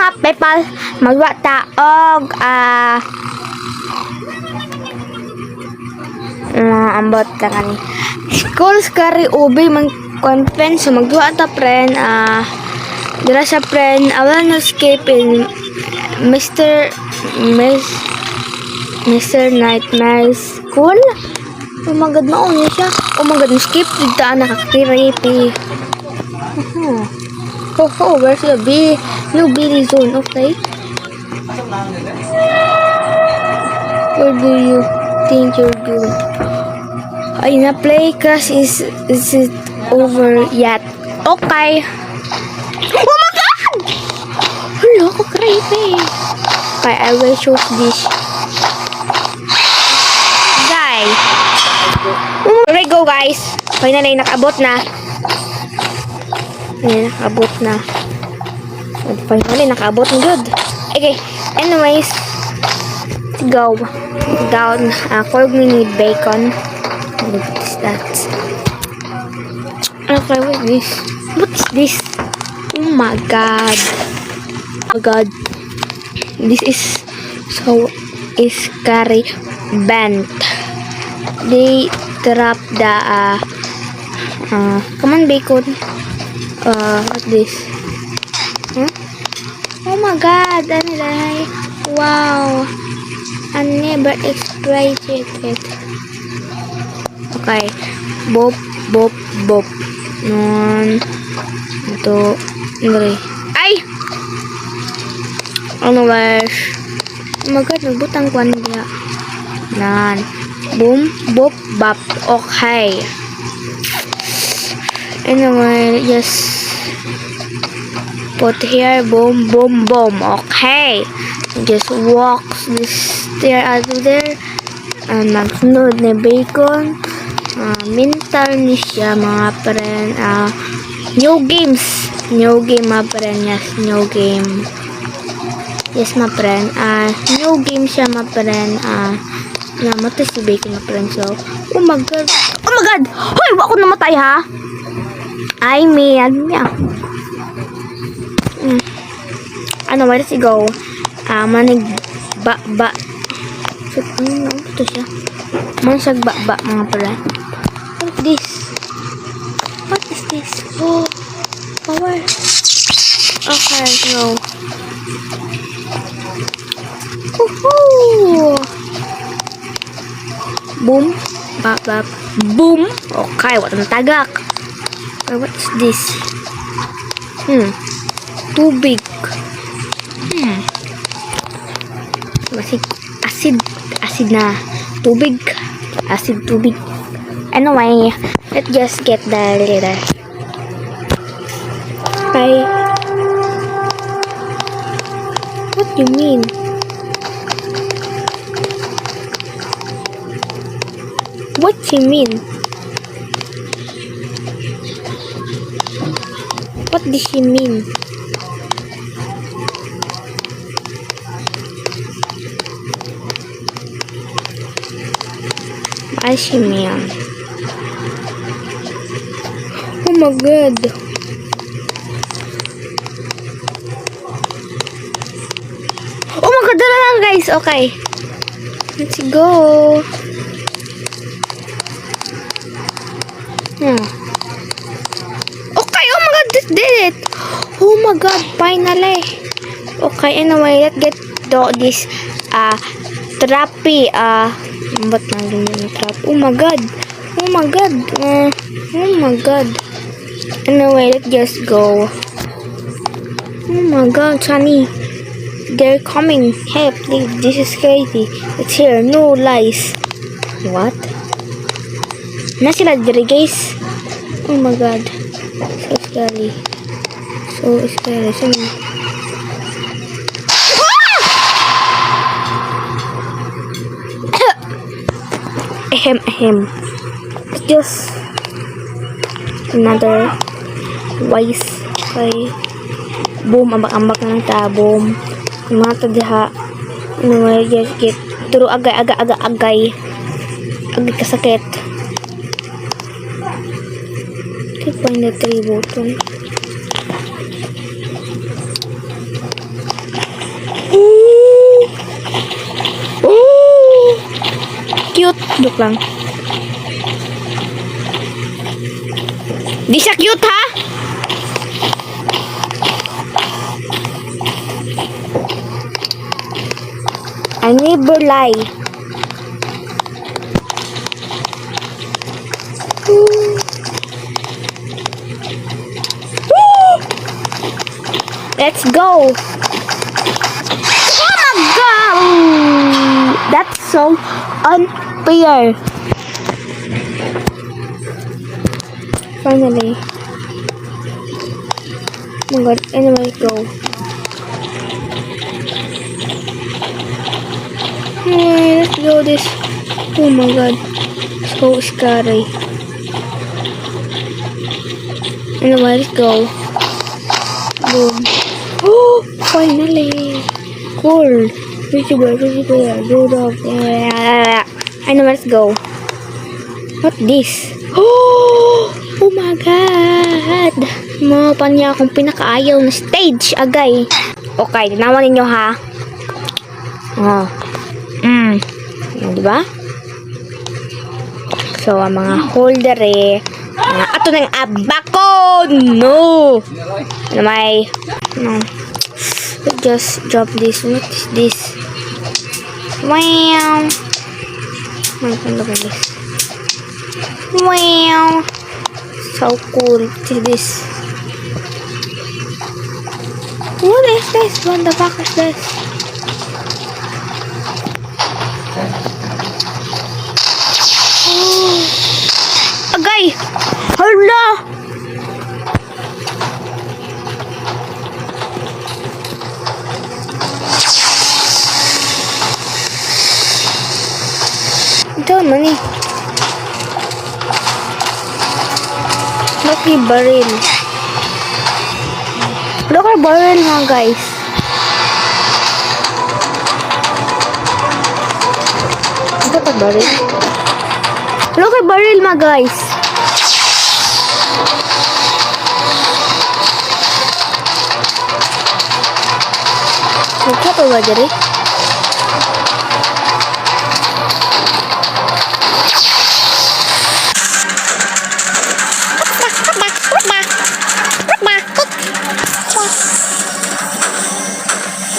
Mga people, magwa ta og ambot ka kani. School scary obby man kuan, friend. So magduha ta, friend, dira sa, friend, I will not escape in Mr. Miss Mr. Nightmare School. Oh my God, mao niya siya. Oh my God, skip dito, nakaka-creepy. Oh, where's the B? No Billy zone, okay. Where do you think you're going? Ay, na play crash is it over yet? Okay. Oh my God! Hala, ka-creepy. Okay, I will choose this guy. Here we go, guys. Finally, nakaabot na. Ayan, nakaabot na. And finally, nakaabot na good. Okay, anyways, let's go. Down. Cold mini bacon. What is that? Okay, what is this? What is this? Oh my God. Oh my God. This is so scary vent. They trap the come on, bacon. What this? Huh? Oh my God, ano dahil? Wow. I never expected it. Okay. Bop, bop, bop. One, two, three. Ay! Ano, guys? Oh my God, nagbutang kwan niya. Nan. Boom, bop, bop. Okay. Anyway, just put here, boom, boom, boom. Okay. Just walk this stair out of there. And magsunod na bacon. Mental ni siya, mga friend. New games. New game, mga friend. Yes, new game. Yes, my friend. New game siya, my friend. Namatay si bacon, my friend. So, oh my God. Oh my God! Hoy, wa ko namatay, ha? Ay, me. Ano niya? Ano, where does it go? Manig ba ba. So, ano, ito siya? Mansag ba ba, mga pala. What is this? What is this? Oh, power. Okay, so. Woohoo! Boom. Bap, bap. Boom. Okay, what ang tagak? Okay, what is this? Tubig. Kasi acid. Acid na tubig. Acid tubig. Anyway, let's just get the later. Okay. What you mean? What you mean? What does she mean? What she mean? Oh my God. Oh my God, dala lang, guys. Okay. Let's go. Okay, oh my God, this did it. Oh my God, finally. Okay, anyway, let's get the, this trappy ba't na ganyan yung trap? Oh my God. Oh my God. Oh my God. Anyway, let's just go. Oh my God, Sunny. They're coming. Help, this is crazy. It's here. No lies. What? Na sila diri, guys. Oh my God. So scary. So scary. So Ah! Ahem, ahem. It's just another wise. Okay. Boom, ambak-ambak ng ta. Boom. Mga ta diha. Anyway, just get turo agay, agay, agay, agay. Agay kasakit. Okay, find the three button. Joke lang. Di siya cute, ha? I never lie. Woo. Woo! Let's go. Oh my God! That's so unfair. Finally. Oh my God. Anyway, go. Anyway, let's go this. Oh my God. So scary. Anyway, let's go. Boom. Oh, finally. Cool. YouTuber, YouTuber, go dog. Yeah. Anyway, let's go. What this? Oh my God! Mga pa niya akong pinakaayaw na stage, agay. Okay, tinawan ninyo ha. Oh. Yan, di ba? So, ang mga holder eh. Mga ato ng abako! No! Ano may... No. Just drop this. What is this? Wow! My God, look at this. Wow! So cool. What is this? What is this? What the fuck is this? Oh. Agay! Hala! Ito man eh. Lucky barrel. Look at barrel, mga guys. Ito pa barrel. Look at barrel, mga guys. Look at ba diri?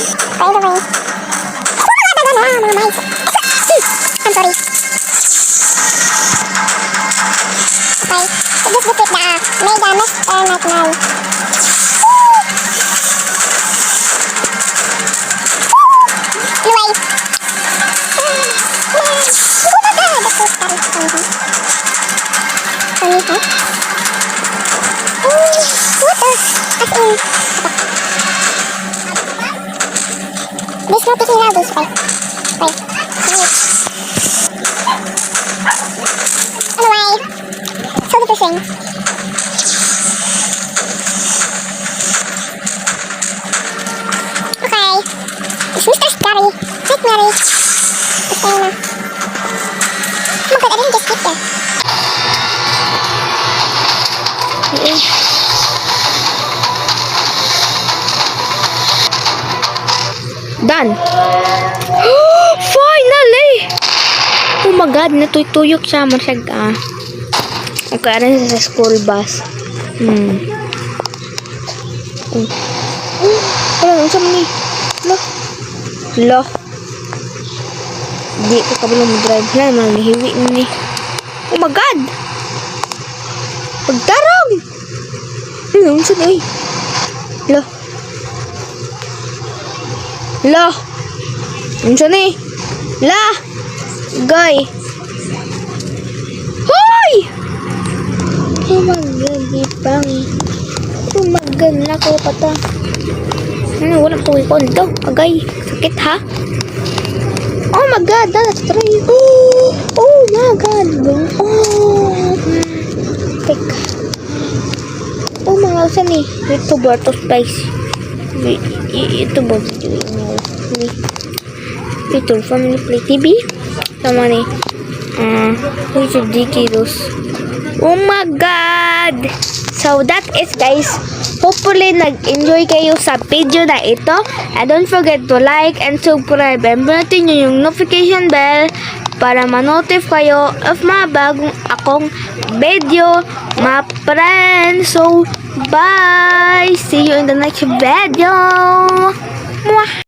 By the way. I'm sorry. Okay. So just defeat the Mega Mr. Nightmare. Anyway. Oh my God! That's so scary. Funny, huh? Funny, huh? Oh, what the? As in, there's no taking now this way. Wait. Wait. Anyway. So depressing. Okay. It's Mr. Scary. Nightmare. Basta yun na. Oh my God, I didn't just get there. Eh. Done. Finally! Oh my God, natuyok siya. Masyag ah. Okay, ano siya sa school bus. Oh. Oh, wala nang sa ni. Lo. Lo. Di ko kabalo mo drive. Wala naman, hiwi ni. Oh my God! Pagtarong! Ano, unsa ni, oy? Lo. Lo. Unsa ni? La. Guy. Hoy! Oh my God, gipang. Oh my God, nako pata. Ano, walang tuwi ko dito. Agay, sakit ha? Oh my God, that's three. Oh my God. Oh. Teka. Oh mga usan ni. YouTuber to space. YouTuber video ni. YouTube Family Play TV. Tama ni. Ah, YouTube Dikiros. Oh my God! So that is, guys. Hopefully nag-enjoy kayo sa video na ito. And don't forget to like and subscribe. And pindutin nyo yung notification bell. para ma-notify kayo of mga bagong akong video, mga friends. So, bye! See you in the next video! Mwah!